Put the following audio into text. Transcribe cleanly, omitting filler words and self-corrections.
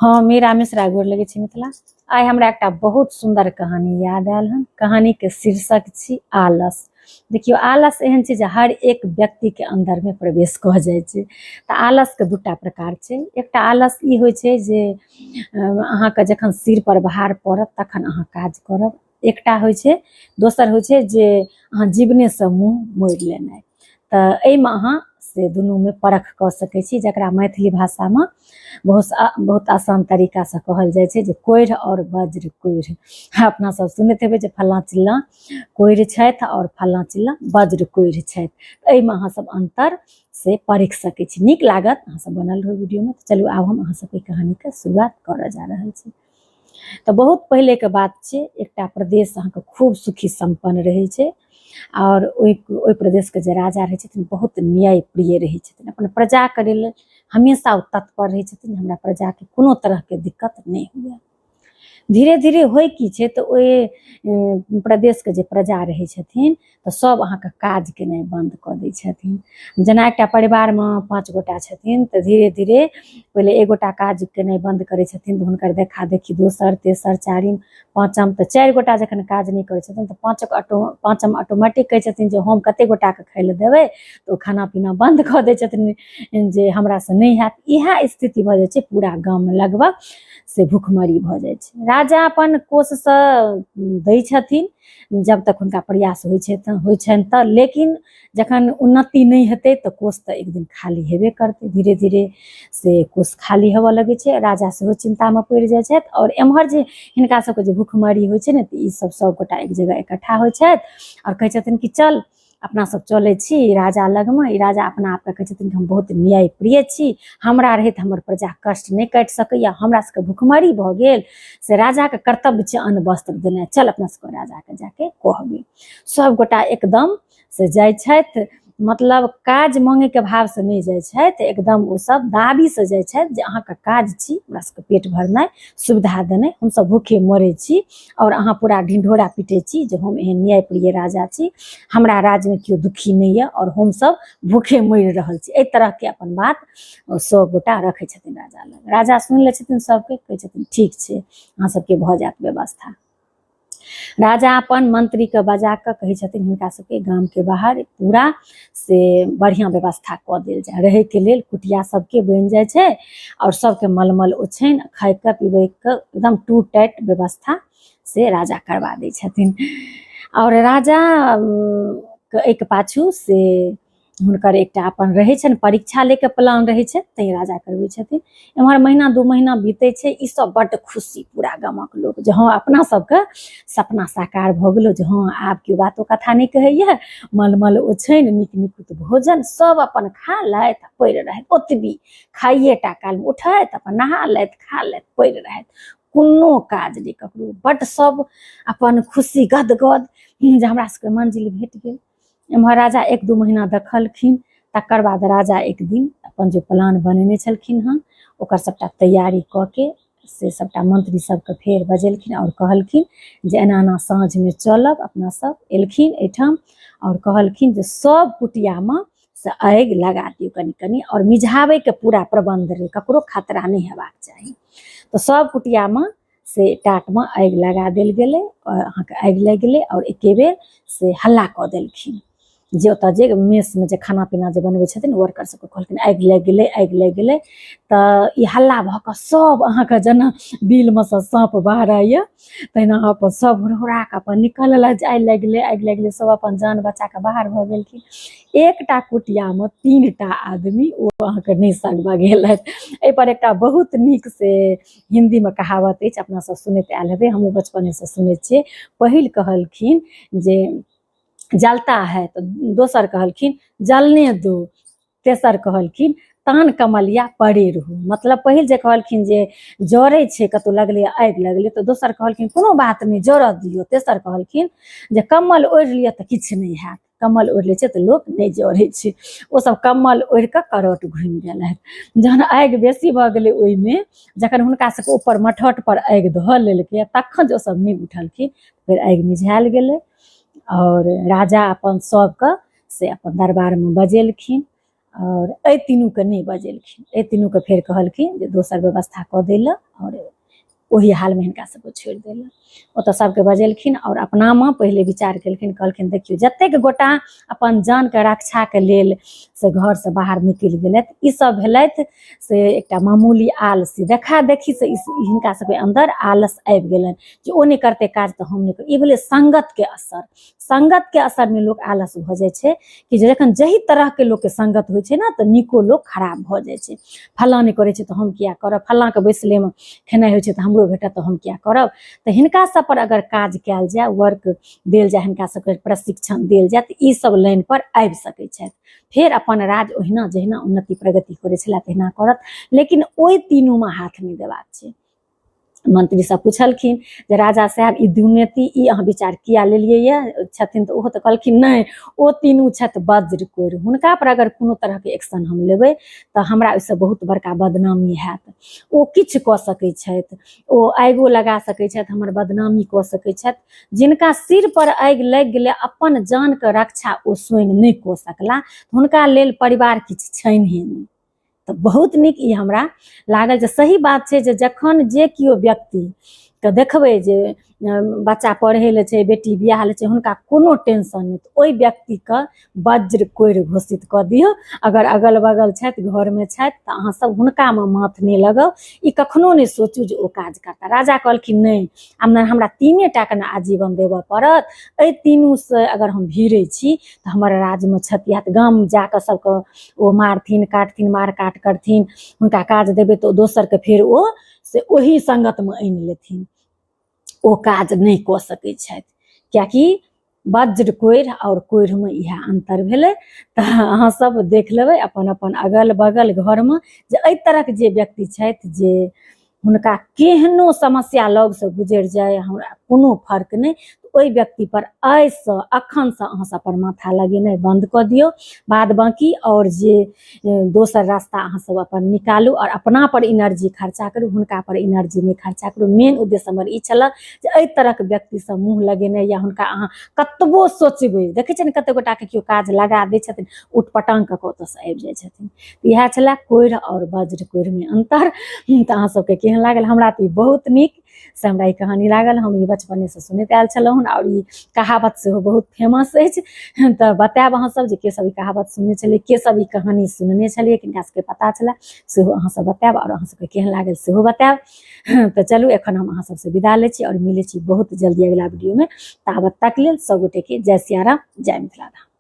हँ, मीरा मिश्रा गोर लगै छी मिथिला। आइ हमरा एकटा बहुत सुन्दर कहानी याद आयल हन। कहानी के शीर्षक छी आलस। देखियौ, आलस एहन छै जे हर एक व्यक्ति के अंदर में प्रवेश कऽ जाइ छै। तऽ आलस के दूटा प्रकार छै। एकटा आलस ई होइ छै जे अहाँके जखन सिर पर भार पड़त तखन अहाँ काज करब। एकटा होइ छै, दोसर होइ छै जे अहाँ जीवनेसँ मुँह मोड़ि लेनाइ। तऽ एहिमे अहाँ से दुनूमे परख कऽ सकै छी, जकरा मैथिली भाषामे बहुत बहुत आसान तरीकासँ कहल जाइ छै जे कोढ़ि आओर वज्र कोढ़ि। अपना सब सुनैत हेबै जे फल्लाँ चिल्लाँ कोढ़ि छथि आओर फल्लाँ चिल्लाँ वज्र कोढ़ि छथि। एहिमे अहाँ सब अन्तर से परखि सकै छी। नीक लागत, अहाँ सब बनल रहू वीडियोमे। तऽ चलू, आब हम अहाँ सबके कहानीके शुरुआत करऽ जा रहल छी। तऽ बहुत पहिलेके बात छै, एकटा प्रदेश अहाँके खूब सुखी सम्पन्न रहै छै आओर ओहि ओहि प्रदेशके जे राजा रहै छथिन बहुत न्याय प्रिय रहै छथिन। अपन प्रजाके लेल हमेशा ओ तत्पर रहै छथिन, हमरा प्रजाके कोनो तरहके दिक्कत नहि हुए। धीरे धीरे होइ की छै तऽ ओहि प्रदेशके जे प्रजा रहै छथिन तऽ सब अहाँके काज केनाइ बन्द कऽ दै छथिन। जेना एकटा परिवारमे 5 गोटा छथिन तऽ धीरे धीरे पहिले एक गोटा काज केनाइ बन्द करै छथिन तऽ हुनकर देखा देखी दोसर, तेसर, चारिम, पाँचम। तऽ 4 गोटा जखन काज नहि करै छथिन तऽ पाँचक ऑटो पाँचम ऑटोमेटिक कहै छथिन जे हम कते गोटाके खाय लए देबै। तऽ ओ खाना पीना बन्द कऽ दै छथिन जे हमरासँ नहि हैत। इएह स्थिति भऽ जाइ छै पूरा गाममे, लगभग से भुखमरी भऽ जाइ छै। राजा अपन कोषसँ दै छथिन जब तक हुनका प्रयास होइ छै तऽ होइ छनि तऽ, लेकिन जखन उन्नति नहि हेतै तऽ कोष तऽ एक दिन खाली हेबे करतै। धीरे धीरे से कोष खाली हेबऽ लगै छै, राजा सेहो चिन्तामे पड़ि जाइ छथि। आओर एम्हर जे हिनका सबके जे भुखमरी होइ छै ने, तऽ ई सब सबगोटा एक जगह इकट्ठा होइ छथि आओर कहै छथिन कि चल, अपना सब चलै छी राजा लगमे। ई राजा अपना आपके कहै छथिन कि हम बहुत न्याय प्रिय छी, हमरा रहैत हमर प्रजा कष्ट नहि काटि सकैया, हमरा सबके भुखमरी भऽ गेल से राजाके कर्तव्य छै अन्न वस्त्र देनाइ। चल, अपना सबके राजाके जाके कहबै। सब गोटा एकदम से जाइ छथि, मतलब काज मांगैके भावसँ नहि जाइ छथि, एकदम ओ सब दाबीसँ जाइ छथि जे अहाँके काज छी हमरा सबके पेट भरनाइ, सुविधा देनाइ, हमसब भूखे मरै छी आओर अहाँ पूरा ढिंढोरा पीटै छी जे हम एहन न्यायप्रिय राजा छी, हमरा राज्यमे केओ दुखी नहि यऽ आओर हमसब भूखे मरि रहल छी। एहि तरहके अपन बात सब गोटा रखै छथिन राजा लग। राजा सुनि लै छथिन सबके, कहै छथिन ठीक छै, अहाँ सबके भऽ जायत व्यवस्था। राजा अपन मंत्रीके बजा कऽ कहै छथिन हिनका सबके गामके बाहर पूरा से बढ़िआँ व्यवस्था कऽ देल जाय रहैके लेल। कुटिया सबके बनि जाइ छै आओर सबके मलमल ओछैन, खाइके पीबैके एकदम टू टाइट व्यवस्था से राजा करबा दै छथिन। आओर राजा के एहिके पाछू से हुनकर एकटा अपन रहै छनि परीक्षा लैके प्लान रहै छै, तैँ राजा करबै छथिन। एम्हर महीना 2 महीना बीतै छै, ई सब बड्ड खुशी पूरा गामक लोक जे हँ, अपना सबके सपना साकार भऽ गेलो, जे हँ, आब केओ बातो कथा नहि कहैया, मलमल ओछैन, नीक नीकुत भोजन सब अपन खा लथि, पड़ि रहथि। ओतबी खाइए टा कालमे उठथि, अपन नहा लथि, खा लथि, पड़ि रहथि, कोनो काज नहि ककरो। बड्ड सब अपन खुशी गदगद जे हमरा सबके मंजिल भेट गेल। एम्हर राजा 1-2 महीना देखलखिन, तकर बाद राजा एक दिन अपन जे प्लान बनेने छलखिन हँ ओकर सबटा तैयारी कऽ के से सबटा मंत्री सबके फेर बजेलखिन आओर कहलखिन जे एना एना साँझमे चलब अपना सब। एलखिन एहिठाम आओर कहलखिन जे सब कुटियामे से आगि लगा दियौ कनि कनि आओर मिझाबैके पूरा प्रबन्ध रहै, ककरो खतरा नहि हेबाक चाही। तऽ सब कुटियामे से टाटमे आगि लगा देल गेलै आओर अहाँके आगि लागि गेलै आओर एके बेर से हल्ला कऽ देलखिन जे ओतऽ जे मेसमे जे खाना पीना जे बनबै छथिन वर्कर सबके कहलखिन आगि लागि गेलै, आगि लागि गेलै। तऽ ई हल्ला भऽ कऽ सब अहाँके जेना बिलमे सँ साँप बहराइए तहिना अपन सब हुरहुरा कऽ अपन निकलल जे आगि लागि गेलै, आगि लागि गेलै। सब अपन जान बचा कऽ बाहर भऽ गेलखिन। एकटा कुटियामे 3टा आदमी ओ अहाँके नहि सगबगेलथि। एहिपर एकटा बहुत नीक से हिन्दीमे कहावत अछि, अपना सब सुनैत आयल हेबै, हमहूँ बचपनेसँ सुनै छियै। पहिल कहलखिन जे जलता है, तऽ दोसर कहलखिन जलने दो, तेसर कहलखिन तान कमलिया पड़े रहू। मतलब पहिल जे कहलखिन जे जरै छै, कतहु लगलै आगि लगलै, तऽ दोसर कहलखिन कोनो बात नहि, जरऽ दियौ। तेसर कहलखिन जे कम्बल ओढ़ि लिअ तऽ किछु नहि हैत, कम्बल ओढ़ि लै छै तऽ लोक नहि जरै छै। ओसभ कम्बल ओढ़ि कऽ करट घुमि गेलथि। जहन आगि बेसी भऽ गेलै ओहिमे, जखन हुनका सबके ऊपर मठहट पर आगि धऽ लेलकै तखन जे ओसभ नहि उठलखिन, फेर आगि मिझायल गेलै आओर राजा अपन सबके से अपन दरबारमे बजेलखिन। आओर एहि तीनूके नहि बजेलखिन। एहि तीनूके फेर कहलखिन जे दोसर व्यवस्था कऽ दै लए आओर ओही हालमे हिनका सबके छोड़ि दै लए। ओतऽ सबके बजेलखिन आओर अपनामे पहिले विचार केलखिन, कहलखिन देखियौ जतेक गोटा अपन जानके रक्षाके लेल से घरसँ बाहर निकलि गेलथि, ई सब भेलथि से एकटा मामूली आलसी, देखा देखी से हिनका सबके अन्दर आलस आबि गेलनि जे ओ नहि करतै काज तऽ हम नहि करब। ई भेलै संगतके असर। संगतके असरमे लोक आलस भऽ जाइ छै कि जखन जाहि तरहके लोकके संगत होइ छै ने तऽ नीको लोक खराब भऽ जाइ छै। फलाँ नहि करै छै तऽ हम किया करब, फलाँके बैसलेमे खेनाइ होइ छै तऽ हमरो भेटत तऽ हम किया करब। तऽ हिनका सब पर अगर काज कयल जाय, वर्क देल जाय, हिनका सबके प्रशिक्षण देल जाय तऽ ई सब लाइन पर आबि सकै छथि। फेर अपन राज ओहिना जहिना उन्नति प्रगति करै छलै तहिना करत, लेकिन ओहि तीनूमे हाथ नहि देबाक छै। मंत्री सब पुछलखिन जे राजा साहेब ई दुनेती ई अहाँ विचार किया लेलियै ये छथिन? तऽ ओहो तऽ कहलखिन नहि, ओ तीनू छथि वज्र कोरि, हुनका पर अगर कोनो तरहके एक्शन हम लेबै तऽ हमरा ओहिसँ बहुत बड़का बदनामी हैत। ओ किछु कऽ सकै छथि, ओ आगिओ लगा सकै छथि, हमर बदनामी कऽ सकै छथि। जिनका सिर पर आगि लागि गेलै अपन जानके रक्षा ओ स्वयं नहि कऽ सकला, हुनका लेल परिवार किछु छैन्हे नहि। तऽ बहुत नीक ई हमरा लागल जे सही बात छै जे जखन जे केओ व्यक्तिके देखबै जे बच्चा पढ़ै लए छै, बेटी बियाह लए छै, हुनका कोनो टेंशन नहि, तऽ ओहि व्यक्तिके वज्र कोरि घोषित कऽ दियौ। अगर अगल बगल छथि, घरमे छथि, तऽ अहाँ सब हुनकामे माथ नहि लगाउ, ई कखनो नहि सोचू जे ओ काज करता। राजा कहलखिन नहि, हमरा तीने टाके ने आजीवन देबऽ पड़त, एहि तीनूसँ अगर हम भिड़ै छी तऽ हमर राज्यमे क्षति हैत। गाम जाकऽ सबके ओ मारथिन काटथिन, मार काट करथिन, हुनका काज देबै तऽ दोसरके फेर ओ से ओही संगतमे आनि लेथिन, ओ काज नहि कऽ सकै छथि। कियाकि वज्र कोढ़ि आओर कोढ़िमे इएह अन्तर भेलै। तऽ अहाँ सब देख लेबै अपन अपन अगल बगल घरमे जे एहि तरहक जे व्यक्ति छथि जे हुनका केहनो समस्या लगसँ गुजरि जाय हमरा कोनो फर्क नहि, ओहि व्यक्ति पर आइसँ अखनसँ अहाँ सब अपन माथा लगेनाइ बन्द कऽ दियौ। बाद बाँकी आओर जे दोसर रास्ता अहाँ सब अपन निकालू आओर अपना पर एनर्जी खर्चा करू, हुनका पर एनर्जी नहि खर्चा करू। मेन उद्देश्य हमर ई छल जे एहि तरहक व्यक्तिसँ मुँह लगेनाइ या हुनका अहाँ कतबो सोचबै, देखै छियै ने कते गोटाके केओ काज लगा दै छथिन, उटपटांग कऽ कऽ ओतऽसँ आबि जाइ छथिन। इएह छलै कोढ़ि आओर वज्र कोढ़िमे अन्तर। तऽ अहाँ सबके केहन लागल? हमरा तऽ ई बहुत नीक से हमरा ई कहानी लागल। हम ई बचपनेसँ सुनैत आयल छलहुँ हन आओर ई कहावत सेहो बहुत फेमस अछि। तऽ बतायब अहाँ सब जे के सब ई कहावत सुनने छलियै, के सब ई कहानी सुनने छलियै, किनका सबके पता छलै सेहो अहाँ सब बतायब आओर अहाँ सबके केहन लागल सेहो बतायब। तऽ चलू एखन हम अहाँ सबसँ विदा लै छी आओर मिलै छी बहुत जल्दी अगिला वीडियोमे। ताबत तक लेल सब गोटेके जय सियाराम, जय मिथिला धाम।